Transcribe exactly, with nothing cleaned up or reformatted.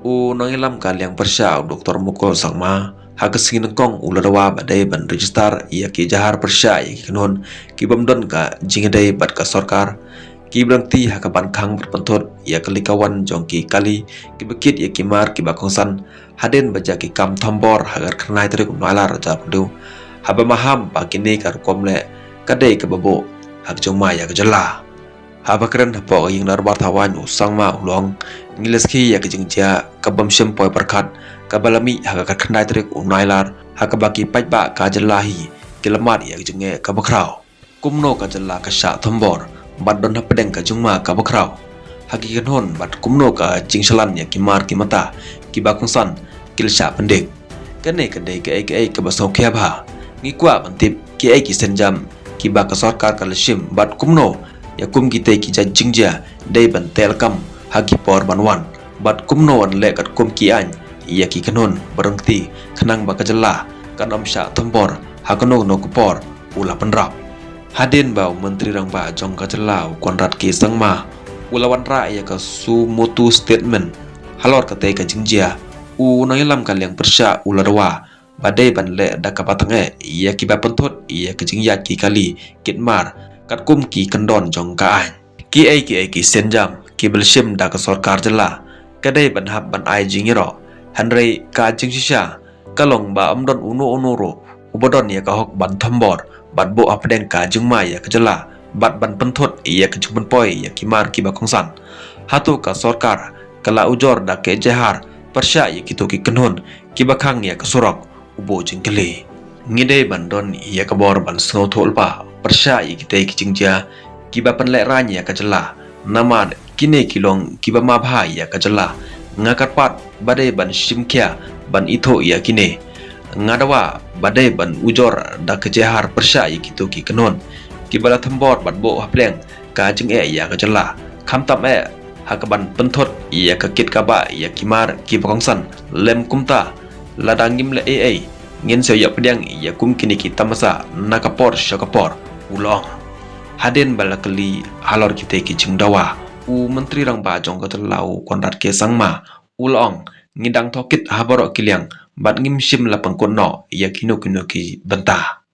U nongïalam ka liang pyrshah u Doktor Mukul Sangma ha ka sngi nyngkong u la dawa ba dei ban register ïa ki jahar pyrshah ïa ki kynhun ki bym don ka jingïadei bad ka sorkar, ki ba rangti ha ka ban khang bad pynthut ïa ka likawan jong ki kali ki ba kit ïa ki mar ki ba kongsan hadien ba jia ki kam thombor ha ka khyndai tarik u Nailar ha ka jingïadei, haba maham ba kine ka rukom leh ka dei ka ba buh ha ka jingma ïa ka jylla. Haba kren hapoh ka ïing dorbar thawaiñ u Sangma u la ong, ngi la sakhi ïa ka jingjia ka bym shym poi pyrkhat ka ba la mih ha ka khyndai tarik u Nailar ha ka ba ki paidbah ka jylla hi ki la mad ïa ka jingeh ka ba khraw. Kumno ka jylla ka shah thombor bad don hapdeng ka jingma ka ba khraw ha ki kynhun bad kumno ka jingshalan ïa ki mar ki mata ki ba kongsan ki la shah pyndik. Kane ka dei kaei kaei ka ba sngewkhia bha. Ngi kwah ban tip kiei ki sienjam ki ba ka sorkar ka la shim bad kumno ïa kum kitei ki jait jingjia dei ban teh lakam ha ki por ban wan bad kumno wan leh katkum ki aiñ ïa ki kynhun ba rangti khnang ba ka jylla kan ym shah thombor ha kano kano ka por, u la pynrap. Hadien ba u Myntri Rangbah jong ka jylla u Conrad K Sangma u la wanrah ïa ka suo motu statement halor katei ka jingjia, u nongïalam ka liang pyrshah u la dawa ba dei ban leh da ka ba tang eh ïa ki ba pynthut ïa ka jingïaid ki kali kit mar katkum ki kyndon jong ka aiñ. Kiei kiei ki sienjam ki ba la shim da ka sorkar jylla ka dei ban hap ban ai jingïaroh, hynrei ka jingshisha ka long ba ym don uno uno ruh u ba don ïa ka hok ban thombor bad buh hapdeng ka jingma ïa ka jylla bad ban pynthut ïa ka jingpynpoi ïa ki mar ki ba kongsan. Hato ka sorkar ka la ujor da ka jahar pyrshah ïa kito ki kynhun ki ba khang ïa ka surok, u buh jingkylli. Ngi dei ban don ïa ka bor ban sngewthuh lypa pyrshah ïa kitei ki jingjia ki ba pynlehraiñ ïa ka jylla, namar kine ki long ki ba ma bha ïa ka jylla. Nga kyrpad ba dei ban shim khia ban ithuh ïa kine. Nga dawa ba dei ban ujor da ka jahar pyrshah ïa kito ki kynhun ki ba la thombor bad buh hapdeng ka jingeh ïa ka jylla, khamtam eh ha ka ban pynthut ïa ka kit ka bah ïa ki mar ki ba kongsan. Lym kumta, lada ngim leh ei ei, ngin sa ïoh pdiang ïa kum kine ki tamasa na ka por sha ka por, u la ong. Hadien ba la kylli halor kitei ki jingdawa, u Myntri Rangbah jong ka jylla u Conrad K Sangma u la ong, ngi dang thoh kit ha baroh ki liang bad ngim shym la pynkut noh ïa kino kino ki bynta.